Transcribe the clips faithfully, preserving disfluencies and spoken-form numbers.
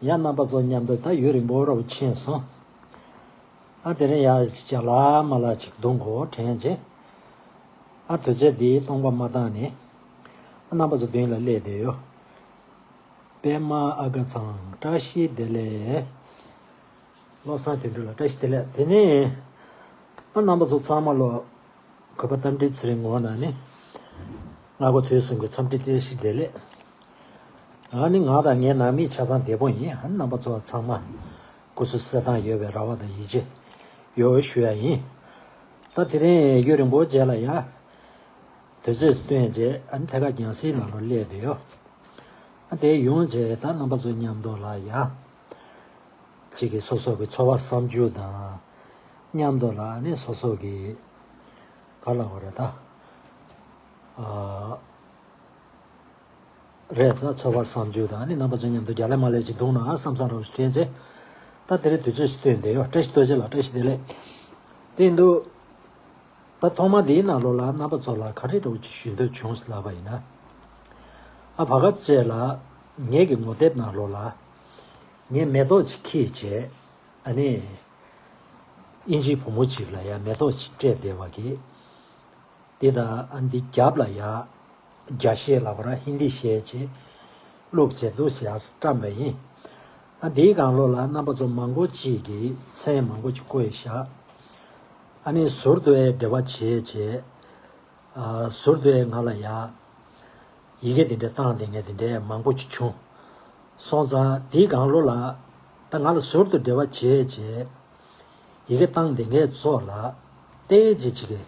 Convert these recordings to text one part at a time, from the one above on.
ཡང་རྣམ་པ་ཚོ་མཉམ་དུ་ད་ཡུན་རིང་པོ་ར་བ་ཕྱིན་སོང་། ཨ་དེ་རིང་ཡ་ཅ་ལག་མ་ལ་ཅིག་བརྡུང་གོ་དྲན་རྗེས། ཨ་དུས་ཚོད་འདིའི་སྟོང་པ་མ་བཏང་ནས། ཨ་རྣམ་པ་ཚོ་མདུན་ལ་སླེབས་བསྡད་ཡོད། པད་མ་ཨ་ཁ་ཚང་བཀྲ་ཤིས་བདེ་ལེགས། བློ་བཟང་དོན་གྲུབ་ལགས་བཀྲ་ཤིས་བདེ་ལེགས། དེ་ནས་ཨ་རྣམ་པ་ཚོ་ཚང་མ་ལོ། གུས་པ་རྟ་མགྲིན་ཚེ་རིང་ངོས་ནས་ནི། སྔ་དགོང་དུས་གསུམ་གྱི་འཚམས་འདྲི་བཀྲ་ཤིས་བདེ་ལེགས། ཨ་ནི་ང་དང་ངའི་ནང་མི་ཆ་ཚང་བདེ་པོ་ཡིན། ཨ་ནི་རྣམ་པ་ཚོ་ཚང་མ་སྐུ་གཟུགས་གསལ་ཐང་ཡོད་པའི་རེ་བ་དང་ཡིད་ཆེས་ཡོད་ཞུ་ཡ་ཡིན། ད་དེ་རིང་ཡུན་རིང་པོ་རྗེས་ལ་ཡ། དུས་ཚོད་བཏོན་རྗེས་ཨ་ནི་ཐད་ཀར་རྒྱང་སྲིང་ནང་ལ་སླེབས་བསྡད་ཡོད། ཨ་དེ་ཡོང་རྗེས་ད་རྣམ་པ་ཚོ་མཉམ་དུ་ལ་ཡ། གཅིག་གིས་སོ་སོ་གི་ཚོར་བ་བསམ་ཚུལ་དང་། མཉམ་དུ་ལ་ནི་སོ་སོ་གི་ག་ལ་བ་རེད་ད། ཨ་རེད་ད། ཚོར་བ་བསམ་ཚུལ་དང་ནི་རྣམ་པ་ཚོ་མཉམ་དུ་རྒྱ་ལས་མ་ལས་ཅིག་འདུག་ན་བསམ་བསམ་རོགས་དྲན་ཚེ། ད་དེ་རིང་དུས་ཚོད་ཞིག་བཏོན་བསྡད་ཡོད། བཀྲ་ཤིས་རྡོ་རྗེ་ལགས་བཀྲ་ཤིས་བདེ་ལེགས། དེ་འདུག་ད་ཐོག་མ་འདིའི་ནང་ལོགས་ལ་རྣམ་པ་ཚོ་ལ་ག་རེ་འདྲ་བོ་ཅིག་ཞུ་འདོད་བྱུང་ལབ་པ་ཡིན་ན། ཨ་བར་སྐབས་ཅིག་ལ་ངེད་ཀྱི་ངོ་དེབ་ནང་ལོགས་ལ་ངས་མེ་ཏོག་ཅིག་ཁྱེར་བྱས། ཨ་ནི་དབྱིན་ཇིའི་བུ་མོ་ཅིག་ལ་ཡ་མེ་ཏོག་ཅིག་སྤྲད་བསྡད་པ་གི། འདི་དང་ཨ་འདི་རྒྱབ་ལ་ཡ། རྒྱ་བཤད་ལབ་དགོས་ར་ཧིན་དི་བཤད་བྱས། བླུགས་བྱས་འདུག་ཟེར་ཡ་བཀྲམ་པ་ཡིན། ཨ་འདིའི་སྒང་ལོགས་ལ་རྣམ་པ་ཚོ་མང་པོ་ཅིག་གིས་མཚན་མང་པོ་ཅིག་བཀོད་བཞག་ཨ་ནི་ཟུར་དུ་ཡ་འབྲེལ་བ་བྱས་བྱས། ཨ་ཟུར་དུ་ཡ་ང་ལ་ཡ། ཡི་གེ་དེ་འདྲ་བཏང་བསྡད་མཁན་དེ་འདྲ་མང་པོ་ཅིག་བྱུང་། སོང་ཙང་དེའི་སྒང་ལོགས་ལ། ད་ང་ལ་ཟུར་དུ་འབྲེལ་བ་བྱས་བྱས། ཡི་གེ་བཏང་བསྡད་མཁན་ཚོ་ལ། བལྟས་བྱས་ཅིག་གི།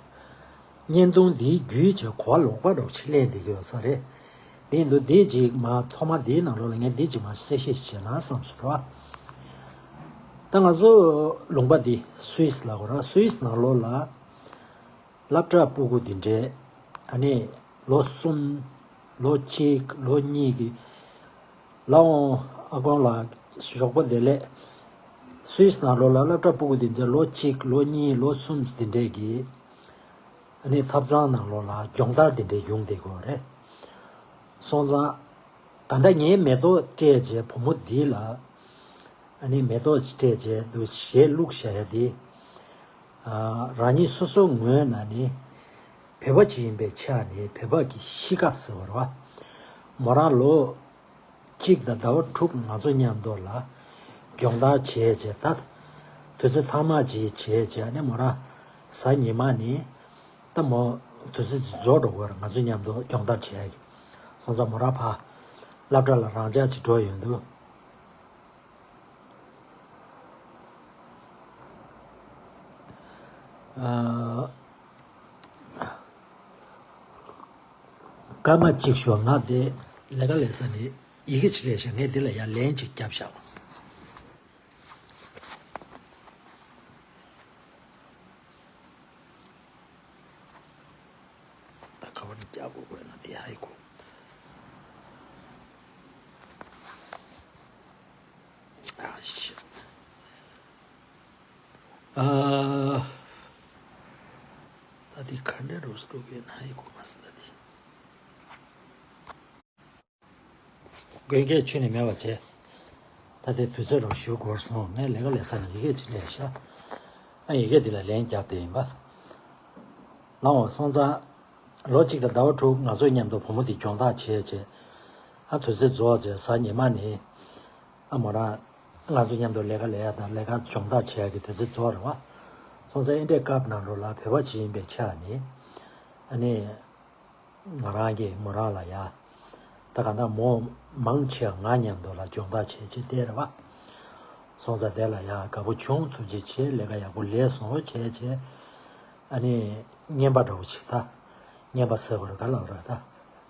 བརྙན་ཐུང་འདིའི་བརྒྱུད་བྱས་གོ་བ་ལོག་པ་འདྲ་བོ་ཅིག་ལེན་བསྡད་ཀྱི་ཡོད་ས་རེད། དེ་ཡིན་དུས་འདི་ཅིག་མ་ཐོག་མ་འདིའི་ནང་ལོགས་ལ་ངས་འདི་ཅིག་མ་གསལ་བཤད་བྱས་ན་བསམ་སོང་ར། ད་ང་ཚོ་ལུང་པ་འདི་སུད་སི་ལབ་དགོས་ར། སུད་སི་ནང་ལོགས་ལ། སློབ་གྲྭ་སྤུ་གུ་འདི་འདྲས། ཨ་ནི་ལོ་གསུམ། ལོ་གཅིག་ལོ་གཉིས་ཀྱི། ལགས་འོང་ཨ་དཀོན་ལགས་ཞོགས་པ་བདེ་ལེགས། སུད་སི་ནང་ལོགས་ལ་སློབ་གྲྭ་སྤུ་གུ་འདི་འདྲས་ལོ་གཅིག་ལོ་གཉིས་ལོ་གསུམ་འདི་འདྲས་ཀྱི། ཨ་ནི་ཐབ་ཚང་ནང་ལོགས་ལ་སྦྱོང་བརྡར་འདི་འདྲས་ཡོང་བསྡད་ཀྱི་ཡོད་རེད། སོང་ཙང་། ད་ལྟ་ངའི་མེ་ཏོག་སྤྲད་བྱས་བུ་མོ་འདི་ལ། ཨ་ནི་མེ་ཏོག་ཅིག་སྤྲད་བྱས་འདུག་ཞེས་བླུགས་བཞག་ཡ་དེ། ཨ་རང་ཉིད་སོ་སོའི་ངོས་ནས་ནི། བོད་པ་ཅིག་ཡིན་པའི་ཆ་ནས་བོད་པ་གི་གཤིས་ཀ་ཟེར་བ་རེད་བ། མོ་རང་ལོ་གཅིག་དང་ཟླ་བ་དྲུག་ང་ཚོ་མཉམ་དུ་ལ་སྦྱོང་བརྡར་བྱས་བྱས་ད། དུས་ཚོད་ཐ་མག་ཅིག་བྱས་བྱས་ཨ་ནི་མོ་རང་གཟའ་ཉི་མ་ནི། ད་མོ་དུས་ཚོད་ཅིག་རྫོགས་འགྲོ་གི་རེད། ང་ཚོ་མཉམ་དུ་སྦྱོང་བརྡར་བྱས་ཡ་གི། སོང་ཙང་མོ་རང་ཕར་སློབ་གྲྭ་ལ་རང་འཇགས་ཅིག་འགྲོ་ཡོང་དུས། ཨ། སྐར་མ་གཅིག་ཞོག་ང་དེ་ལས་ཀ་ལས་ས་ནས་ཡི་གེ་ཅིག་སླེབས་ཤག་ངས་འདི་ལ་ཡར་ལན་ཅིག་བརྒྱབ་བཞག་ད་ག་བར་རྒྱག་དགོས་དགོས་ན་དེ་ཧ་ཡི་གོ། ཨ་ཤི། ཨ། ད་དེ་ག་འདྲ་རོ་སི་འགྲོ་གི་ན་ཧ་ཡི་གོ་མ་སི་ད་དེ། དགོན་སྐད་ཁྱོན་ནས་མེད་པ་བྱས། ད་ལྟའི་དུས་ཚོད་རང་ཞུ་དགོས་སོང་། ངས་ལས་ཀ་ལས་ས་ནས་ཡི་གེ་ཅིག་ལས་ཤག་ཨ་ཡི་གེ་འདི་ལ་ལན་བརྒྱབ་བསྡད་ཡིན་པ། ལགས་འོང་སོང་ཙང་། ལོ་གཅིག་དང་ཟླ་བ་དྲུག་ང་ཚོ་མཉམ་དུ་བུ་མོ་འདི་སྦྱོང་བརྡར་བྱས་བྱས། ཨ་དུས་ཚོད་རྫོགས་བྱས་གཟའ་ཉི་མ་ནི། ཨ་མོ་རང་། ང་ཚོ་མཉམ་དུ་ལས་ཀ་ལས་ཡ་དང་ལས་ཀ་སྦྱོང་བརྡར་བྱེད་ཡ་གི་དུས་ཚོད་རྫོགས་རེད་བ། སོང་ཙང་ཨེ་འདྲའི་སྐབས་ནང་ལོགས་ལ་བོད་པ་ཅིག་ཡིན་པའི་ཆ་ནས། ཨ་ནི། ང་རང་གིས་མོ་རང་ལ་ཡ། ད་ག་ད་མོ་མང་ཆེ་བ་ང་མཉམ་དུ་ལ་སྦྱོང་བརྡར་བྱེད་ཅེས་བལྟས་རེད་བ། སོང་ཙང་དེ་ལ་ཡ་དགའ་པོ་བྱུང་། ཐུགས་རྗེ་ཆེ། ལས་ཀ་ཡག་པོ་ལས་སོང་བྱས་བྱས། ཨ་ནི་རྔན་པ་འདྲ་བོ་ཅིག་ད། རྔན་པ་ཟེར་བ་རེད་ག་ལབ་རེད་ད།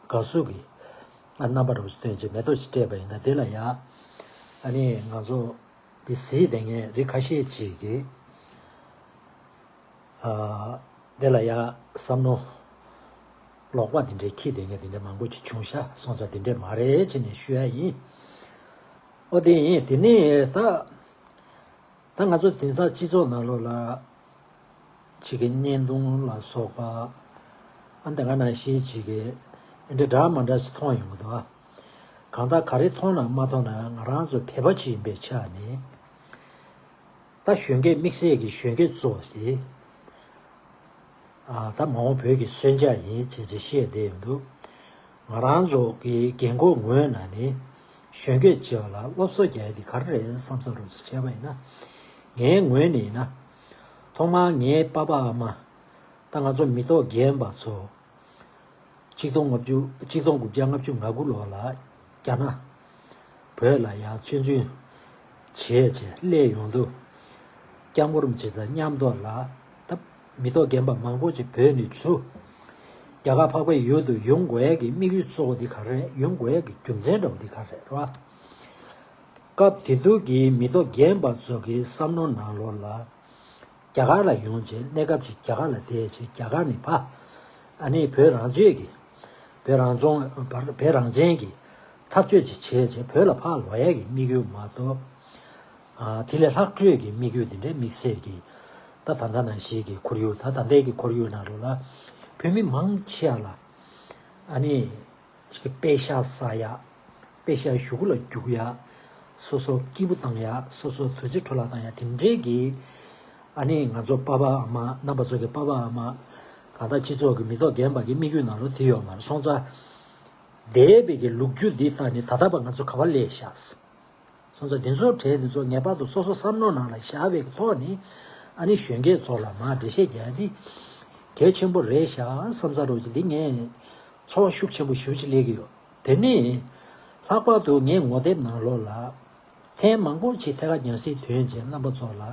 དགའ་བསུ་གི། ཨ་རྣམ་པ་འདྲ་བོ་ཅིག་སྟོན་བྱས་མེ་ཏོག་ཅིག་སྤྲད་པ་ཡིན་ད་དེ་ལ་ཡ། ཨ་ནི་ང་ཚོ་འདི་གཟིགས་བསྡད་མཁན་རིགས་ཁ་ཤས་ཅིག་གིས། ཨ། དེ་ལ་ཡ་བསམ་མནོ་ལོག་པ་དེ་འདྲའི་འཁྱེར་བསྡད་མཁན་དེ་འདྲ་མང་པོ་ཅིག་བྱུང་ཤག་སོང་ཙང་དེ་འདྲས་མ་རེད་ཅེས་ནས་ཞུ་ཡ་ཡིན། ཨོ་དེ་ཡིན། དེ་ནས་ད་ད་ང་ཚོ་དེང་སང་སྤྱི་ཚོགས་ནང་ལོགས་ལ་ཅིག་གི་བརྙན་ཐུང་ལ་སོགས་པ་ཨ་འདི་ག་ནང་བཞིན་ཅིག་གི་འདི་འདྲ་འདྲ་མ་འདྲ་ཞིག་མཐོང་ཡོང་གི་འདུག་ཨ། གང་ལྟར་ག་རེ་མཐོང་ན་མ་མཐོང་ན་ང་རང་ཚོ་བོད་པ་ཅིག་ཡིན་པའི་ཆ་ནས། ད་གཞོན་སྐྱེས་དམིགས་བསལ་གྱི་གཞོན་སྐྱེས་ཚོ་དེ། ཨ་ད་མ་འོངས་བོད་ཀྱི་སོན་རྒྱག་ཡིན་བྱས་བྱས་བཤད་བསྡད་ཡོང་དུས། ང་རང་ཚོ་གི་རྒན་འཁོགས་ངོས་ནས་ནི་གཞོན་སྐྱེས་བྱེས་པ་ལ་སློབ་གསོ་རྒྱག་ཡ་དེ་ག་རེ་རེད་བསམ་ས་རུ་བྱས་པ་ཡིན་ན། ངའི་ངོས་ནས་ཡིན་ན། ཐོག་མར་ངའི་པ་ཕ་ཨ་མ། ད་ང་ཚོ་མི་ཐོག་རྒན་པ་ཚོ། གཅིག་སྟོང་ལྔ་བཅུ་གཅིག་སྟོང་དགུ་བརྒྱ་ལྔ་བཅུ་ང་དགུ་ལོ་ལ་རྒྱ་ནག་བོད་ལ་ཡང་ཆོས་འཛིན་བྱས་བྱས་སླེབས་ཡོང་དུས། སྐྱབས་མགོན་རིན་པོ་ཆེ་དང་མཉམ་དུ་ལ་ད་མི་ཐོག་རྒན་པ་མང་པོ་ཅིག་བོད་ནས་ཚུར་རྒྱ་གར་འཕགས་པའི་ཡུལ་དུ་ཡོང་དགོས་ཡས་ཀྱི་དམིགས་ཡུལ་གཙོ་བོ་འདི་ག་རེ་རེད། ཡོང་དགོས་ཡས་ཀྱི་རྒྱུ་མཚན་འདྲ་བོ་འདི་ག་རེ་རེད་རེད་བ། སྐབས་དེ་དུས་ཀྱི་མི་ཐོག་རྒན་པ་ཚོ་གི་བསམ་བློ་ནང་ལོགས་ལ། རྒྱ་གར་ལ་ཡོང་བྱས་གནས་སྐབས་ཅིག་རྒྱ་གར་ལ་བསྡད་བྱས་རྒྱ་གར་ནས་ཕར། ཨ་ནི་བོད་རང་བཙན་གྱི། བོད་རང་རྫོང་བོད་རང་བཙན་གྱི་འཐབ་རྩོད་ཅིག་བྱས་བྱས་བོད་ལ་ཕར་ལོག་ཡས་ཀྱི་དམིགས་ཡུལ་མ་གཏོགས། ཨ་དེ་ལས་ལྷག་སྤྲོས་ཀྱི་དམིགས་ཡུལ་དེ་འདྲའི་དམིགས་བསལ་གྱི། ད་ད་ལྟ་ནང་བཞིན་གྱི་ཁོར་ཡུག་ད་ད་ལྟའི་གི་ཁོར་ཡུག་ནང་ལོགས་ལ། བོད་མི་མང་ཆེ་བ་ལ། ཨ་ནི། ཅིག་གི་པེ་ཤག་ཟ་ཡ། པེ་ཤག་གཞུག་གུ་ལ་རྒྱུག་ཡ། སོ་སོ་སྐྱིད་པོ་བཏང་ཡ། སོ་སོ་དུས་ཚོད་འཕྲོ་བརླག་བཏང་ཡ་དེ་འདྲའི་གི། ཨ་ནི་ང་ཚོ་པ་ཕ་ཨ་མ་རྣམ་པ་ཚོ་གི་པ་ཕ་ཨ་མ། གང་ལྟར་སྤྱི་ཚོགས་ཀྱི་མི་ཐོག་རྒན་པ་གི་དམིགས་ཡུལ་ནང་ལོགས་དེ་ཡོད་མ་རེད། སོང་ཙང་། འདས་པའི་གི་ལོ་རྒྱུས་འདི་ལྟ་ནས་ད་ལྟ་བར་ང་ཚོ་ག་པར་སླེབས་ཤག་སོང་ཙང་དེ་ཚོ་གྲས་དེ་ཚོ་ངེས་པར་དུ་སོ་སོ་བསམ་བློ་ནང་ལ་བཞག་པའི་ཐོག་ནས་ཨ་ནི་གཞོན་སྐྱེས་ཚོ་ལ་མར་འགྲེལ་བཤད་རྒྱག་ཡ་འདི་གལ་ཆེན་པོ་རེད་ཤག་བསམ་ས་རོགས་ཀྱི་འདི་ངས་ཚོར་བ་ཤུགས་ཆེན་པོ་ཞེ་པོ་ཅིག་སླེབས་ཀྱི་ཡོད། དེ་ནས་ལྷག་པར་དུ་ངའི་ངོ་དེབ་ནང་ལོགས་ལ་ཐེངས་མང་པོ་ཅིག་ཐད་ཀར་རྒྱང་སྲིང་ཐོན་རྗེས་རྣམ་པ་ཚོ་ལ་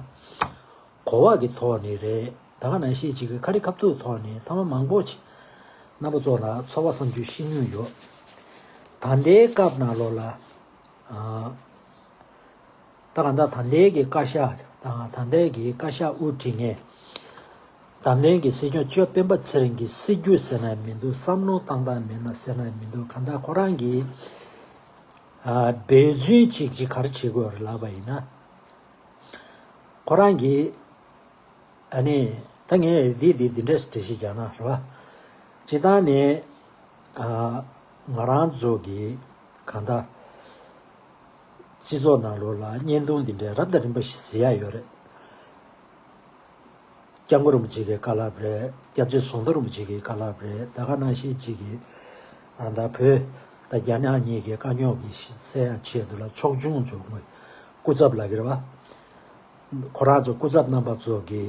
གོ་བ་གི་ཐོག་ནས་རེད། ད་ག་ནང་བཞིན་ཅིག་གི་ཁ་རི་ཁ་ཐུག་ཐོག་ནས་ཐེངས་མ་མང་པོ་ཅིག་རྣམ་པ་ཚོ་ལ་ཚོར་བ་བསམ་ཚུལ་བཤད་མྱོང་ཡོད། ད་ལྟའི་སྐབས་ནང་ལོགས་ལ། ཨ། ད་གང་ལྟར་ད་ལྟའི་གི་བཀའ་ཤག་དང་ད་ལྟའི་གི་བཀའ་ཤག་དབུ་ཁྲིད་མཁན། འཛམ་གླིང་གི་སྲིད་སྐྱོང་གཅོད་སྤེན་པ་ཚེ་རིང་གི་སྲིད་བྱུས་ཟེར་ན་མི་འདུག་བསམ་བློ་བཏང་སྟངས་མེད་ན་ཟེར་ན་མི་འདུག་གང་ལྟར་ཁོ་རང་གི། ཨ། འབད་བརྩོན་ཅིག་ཅིག་ག་རེ་བྱེད་དགོས་རེད་ལབ་པ་ཡིན་ན། ཁོ་རང་གི། ཨ་ནི། ད་ངས་འདི་འདི་འདི་འདྲས་འགྲེལ་བཤད་རྒྱག་ན་རེད་བ། སྤྱིར་བཏང་ནས། ཨ། ང་རང་ཚོ་གི་གང་ལྟར། སྤྱི་ཚོགས་ནང་ལོགས་ལ་བརྙན་ཐུང་འདི་འདྲའི་རབ་དང་རིམ་པ་ཞིག་གཟིགས་ཡ་ཡོད་རེད། སྐྱབས་མགོན་རིན་པོ་ཆེ་གི་བཀའ་སློབ་རེད། སྐྱབས་རྗེ་ཟམ་གདོང་རིན་པོ་ཆེ་གི་བཀའ་སློབ་རེད། ད་ག་ནང་བཞིན་ཅིག་གི། ཨ། ད་བོད་དང་རྒྱ་ནག་གཉིས་ཀྱི་དཀའ་རྙོག་གི་སེལ་ཡ་ཆེད་དུ་ལ་ཚོགས་ཆུང་ཚོ་ངོས་སྐུ་ཚབ་ལབ་ཀྱི་རེད་བ། ཁོ་རང་ཚོ་སྐུ་ཚབ་རྣམ་པ་ཚོ་གི་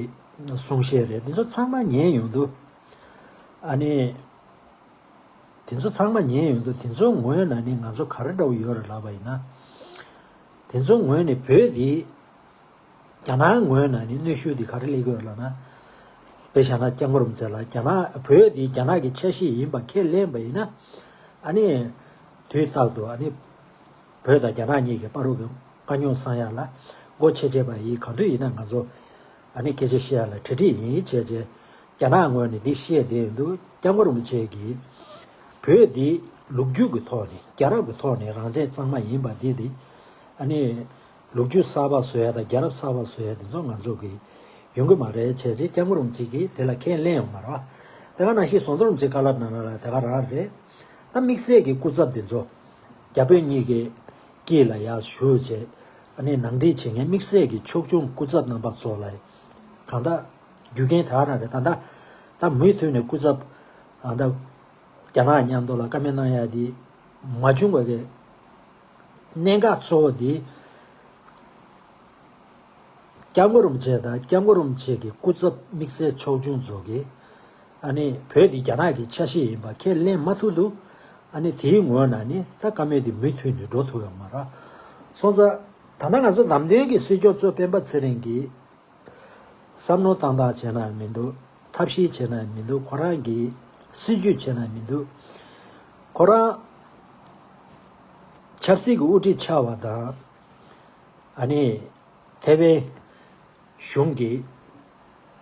གསུང་བཤད་རེད། འདི་ཚོ་ཚང་མ་ཉན་ཡོང་དུས། ཨ་ནི། དེ་ཚོ་ཚང་མ་ཉན་ཡོང་དུས་དེ་ཚོ་ངོས་ནས་ནི་ང་ཚོ་ག་རེ་འདྲ་བོ་ཡོད་རེད་ལབ་པ་ཡིན་ན། དེ་ཚོ་ངོས་ནས་བོད་འདི། རྒྱ་ནག་ངོས་ནས་ནི་གནོན་ཤུགས་འདི་ག་རེ་སླེབས་ཀྱི་ཡོད་ལབ་ན། དཔེ་བཞག་ན་སྐྱབས་མགོན་རིན་པོ་ཆེ་ལ་རྒྱ་ནག་བོད་འདི་རྒྱ་ནག་གི་ཆ་ཤས་ཡིན་པ་ཁས་ལེན་པ་ཡིན་ན། ཨ་ནི། དུས་རྟག་ཏུ་ཨ་ནི། བོད་དང་རྒྱ་ནག་གཉིས་ཀྱི་བར་དུ་གི་དཀའ་རྙོག་སེལ་ཡ་ལ་སྒོ་ཕྱེ་བྱས་པ་ཡིན། གང་དུས་ཡིན་ན་ང་ཚོ་ཨ་ནི་སྐད་ཆ་བཤད་ཡ་ལ་གྲ་སྒྲིག་ཡིན་བྱས་རྗེས་རྒྱ་ནག་ངོས་ནས་འདི་བཤད་བསྡད་ཡོང་དུས་སྐྱབས་མགོན་རིན་པོ་ཆེ་གིས་བོད་འདི་ལོ་རྒྱུས་ཀྱི་ཐོག་ནས་རྒྱལ་རབས་ཀྱི་ཐོག་ནས་རང་བཙན་གཙང་མ་ཡིན་པ་འདི་དེ་ཨ་ནི་ལོ་རྒྱུས་གསར་པ་བཟོ་ཡ་དང་རྒྱལ་རབས་གསར་པ་བཟོ་ཡ་དེ་ཚོ་ང་ཚོ་གི་ཡོང་གི་མ་རེད་བྱས་རྗེས་སྐྱབས་མགོན་རིན་པོ་ཆེ་གིས་དེ་ལ་ཁས་ལེན་ཡོང་མ་རེད་བ། དེ་ག་ནང་བཞིན་ཟམ་གདོང་རིན་པོ་ཆེ་བཀའ་སློབ་ནང་ལ་དེ་ག་རང་རེད། ད་དམིགས་བསལ་གྱི་སྐུ་ཚབ་དེ་ཚོ། རྒྱ་བོད་གཉིས་ཀྱི་དཀྱིལ་ལ་ཡར་ཞུགས་བྱས། ཨ་ནི་ནང་འགྲིག་བྱེད་མཁན་དམིགས་བསལ་གྱི་ཕྱོགས་སྐྱོང་སྐུ་ཚབ་རྣམ་པ་ཚོ་ལ། གང་ལྟར། རྒྱུ་རྐྱེན་དེ་ག་རང་རེད། ད་ལྟ། ད་མུ་མཐུད་ནས་སྐུ་ཚབ། ཨ། ད། རྒྱ་ནག་མཉམ་དུ་ལ་བཀའ་མོལ་གནང་ཡ་དེ། མ་བྱུང་བ་གི། གནད་འགག་གཙོ་བོ་དེ། སྐྱབས་མགོན་རིན་པོ་ཆེ་དང་སྐྱབས་མགོན་རིན་པོ་ཆེ་གི་སྐུ་ཚབ་དམིགས་བསལ་ཚོགས་ཆུང་ཚོ་གིས། ཨ་ནི་བོད་འདི་རྒྱ་ནག་གི་ཆ་ཤས་ཡིན་པ་ཁས་ལེན་མ་ཐུབ་འདུག་ཨ་ནི་དེའི་ངོས་ནས་ནི་ད་བཀའ་མོལ་འདི་མུ་མཐུད་ནས་འགྲོ་ཐུབ་ཡོད་མ་རེད། སོང་ཙང་ད་ལྟ་ང་ཚོ་ལམ་སྟོན་གྱི་སྲིད་སྐྱོང་གཙོས་སྤེན་པ་ཚེ་རིང་གིས་བསམ་བློ་བཏང་སྟངས་བྱས་ན་མི་འདུག་ཐབས་ཤེས་བྱས་ན་མི་འདུག་ཁོ་རང་གིས་སྲིད་ཇུས་བྱས་ན་མི་འདུག་ཁོ་རང་ཆབ་སྲིད་ཀྱི་དབུ་ཁྲིད་ཆགས་པ་དང་། ཨ་ནི། ཐེ་ཝན་གཞུང་གི་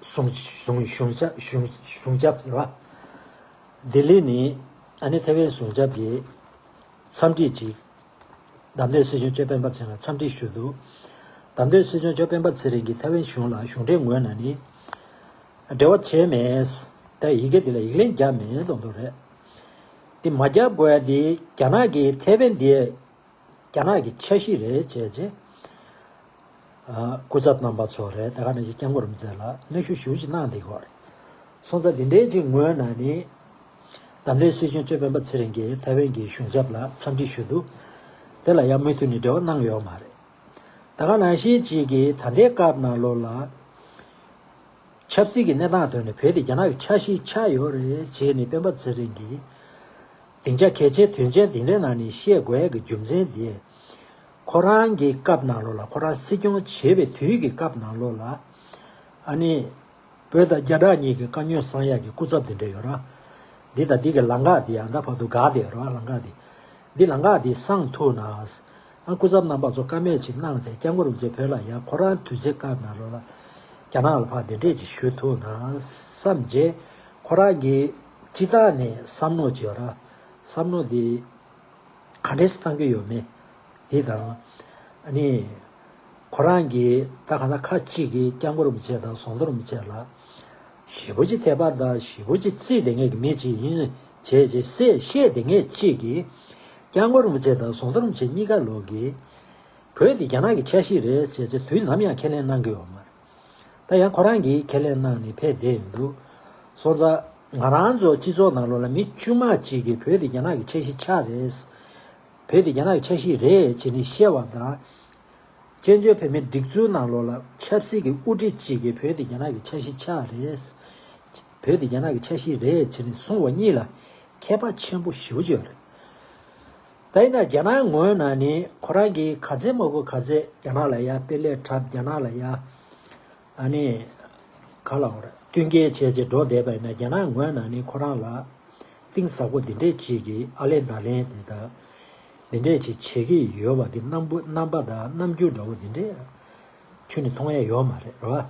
གཞུང་གཞུང་གཞུང་ཞབས་གཞུང་གཞུང་ཞབས་རེད་བ། ལྡི་ལི་ནས་ཨ་ནི་ཐེ་ཝན་གཞུང་ཞབས་ཀྱི་འཚམས་འདྲི་ཅིག་བདམས་ཐོན་སྲིད་སྐྱོང་གཙོས་སྤེན་པ་ཚེ་རིང་ལ་འཚམས་འདྲི་ཞུས་འདུག་བདམས་ཐོན་སྲིད་སྐྱོང་གཙོས་སྤེན་པ་ཚེ་རིང་གིས་ཐེ་ཝན་གཞུང་ལ་གཞུང་འབྲེལ་ངོས་ནས་ནི་འབྲེལ་བ་བྱས་མེད། ད་ཡི་གེ་འདི་ལ་ཡིག་ལན་བརྒྱབ་མེད་ལབ་འདུག་རེད། འདི་མ་བརྒྱབ་དགོས་ཡ་འདི་རྒྱ་ནག་གིས་ཐེ་ཝན་འདི། རྒྱ་ནག་གི་འཆར་གཞི་རེད་བྱས་རྗེས། སྐུ་ཚབ་རྣམ་པ་ཚོ་རེད། ད་ག་ནང་བཞིན་སྐྱབས་མགོན་རིན་པོ་ཆེ་ལ་གནོན་ཤུགས་ཞེ་པོ་ཅིག་གནང་བསྡད་ཀྱི་ཡོད་རེད། སོང་ཙང་འདི་འདྲའི་ཅིག་ངོས་ནས་ནི། བདམས་ཐོན་སྲིད་སྐྱོང་གཙོས་སྤེན་པ་ཚེ་རིང་གིས་ཐའེ་ཝན་གྱི་གཞུང་ཞབས་ལ་འཚམས་འདྲི་ཞུས་འདུག་དེ་ལ་ཡང་མུ་མཐུད་ནས་འབྲེལ་བ་གནང་ཡོད་མ་རེད། ད་ག་ནང་བཞིན་ཅིག་གིས་ད་ལྟའི་སྐབས་ནང་ལོགས་ལ། ཆབ་སྲིད་ཀྱི་གནས་སྟངས་ཐོག་ནས་བོད་དེ་རྒྱ་ནག་གི་ཆ་ཤས་ཆགས་ཡོད་རེད་བྱས་ནས་སྤེན་པ་ཚེ་རིང་གིས། སྡིངས་ཆ་གལ་ཆེ་དོན་ཆེན་འདི་འདྲའི་ནང་ནས་བཤད་དགོས་ཡ་གི་རྒྱུ་མཚན་དེ། ཁོ་རང་གི་སྐབས་ནང་ལོགས་ལ་ཁོ་རང་སྲིད་སྐྱོང་བྱེད་པའི་དུས་ཀྱི་སྐབས་ནང་ལོགས་ལ། ཨ་ནི། བོད་དང་རྒྱ་ནག་གཉིས་ཀྱི་དཀའ་རྙོག་སེལ་ཡག་གི་སྐུ་ཚབ་དེ་འདྲ་ཡོད་ར། འདི་དང་འདི་གི་ལམ་ཁ་དེ་ཡང་ད་བར་དུ་འགག་བསྡད་ཡོད་ར། ལམ་ཁ་དེ། འདི་ལམ་ཁ་དེ་སངས་ཐུབ་ན། ཨ། སྐུ་ཚབ་རྣམ་པ་ཚོ་བཀའ་མོལ་ཅིག་གནང་བྱས་སྐྱབས་མགོན་རིན་པོ་ཆེ་བོད་ལ་ཡ་ཁོ་རང་དུས་ཚོད་སྐབས་ནང་ལོགས་ལ་རྒྱ་ནག་ལ་ཕར་དེ་འདྲས་ཅིག་ཞུ་ཐུབ་ན་བསམ་བྱས། ཁོ་རང་གིས་སྤྱི་བཏང་ནས་བསམ་བློ་ཅིག་ཡོད་ར། བསམ་བློ་དེ་ག་འདྲས་བཏང་གི་ཡོད་མེད་དེ་དང་། ཨ་ནི། ཁོ་རང་གིས་ད་ག་ན་ཁ་ཅིག་གིས་སྐྱབས་མགོན་རིན་པོ་ཆེ་དང་ཟམ་གདོང་རིན་པོ་ཆེ་ལ། ཞེ་པོ་ཅིག་དད་པ་དང་ཞེ་པོ་ཅིག་བརྩི་བསྡད་མཁན་གྱི་མི་ཅིག་ཡིན་བྱས་བྱས་བཤད་བཤད་བསྡད་མཁན་ཅིག་གིས། སྐྱབས་མགོན་རིན་པོ་ཆེ་དང་ཟམ་གདོང་རིན་པོ་ཆེ་གཉིས་ཀ་ལོག་གིས། བོད་འདི་རྒྱ་ནག་གི་ཆ་ཤས་རེད་ཟེར་ཚེ་དུས་ནམ་ཡང་ཁས་ལེན་གནང་གི་ཡོད་མ་རེད། ད་ཡང་ཁོ་རང་གིས་ཁས་ལེན་གནང་ནས་ཕེབས་བསྡད་ཡོད་འདུག་སོང་ཙང་ང་རང་ཚོ་སྤྱི་ཚོགས་ནང་ལོགས་ལ་མི་དཀྱུས་མ་གཅིག་གིས་བོད་འདི་རྒྱ་ནག་གི་ཆ་ཤས་ཆགས་རེད། བོད་འདི་རྒྱ་ནག་གི་ཆ་ཤས་རེད་བྱས་ནས་བཤད་པ་དང་། བཙན་བྱོལ་བོད་མིའི་སྒྲིག་འཛུགས་ནང་ལོགས་ལ་ཆབ་སྲིད་ཀྱི་དབུ་ཁྲིད་གཅིག་གིས་བོད་འདི་རྒྱ་ནག་གི་ཆ་ཤས་ཆགས་རེད། བོད་འདི་རྒྱ་ནག་གི་ཆ་ཤས་རེད་བྱས་ནས་གསུང་བ་གཉིས་ལ་ཁྱད་པར་ཆེན་པོ་ཞེ་པོ་ཅིག་ཡོད་རེད། ད་ཡིན་ན་རྒྱ་ནག་ངོས་ནས་ནི་ཁོ་རང་གིས་ག་ཚད་མ་དགོས་ག་ཚད་རྒྱ་ནག་ལ་ཡ་དཔེ་ལེགས་འཁྲབ། རྒྱ་ནག་ལ་ཡ་ཨ་ནི་ག་ལ་འོ་ར་བསྟུན་རྐྱེན་བྱས་བྱས་འགྲོ་བསྡད་པ་ཡིན་ན། རྒྱ་ནག་ངོས་ནས་ནི་ཁོ་རང་ལ་གཏིང་ཟབ་པོ་འདི་འདྲས་ཅིག་གིས་ཨ་ལན་ད་ལན་འདི་དང་འདི་འདྲས་ཅིག་བྱེད་ཀྱི་ཡོད་པ་གི་རྣམ་པ་རྣམ་པ་དང་རྣམ་འགྱུར་འདྲ་བོ་འདི་འདྲས་ཁྱོན་ནས་མཐོང་ཡ་ཡོད་མ་རེད། རེད་བ།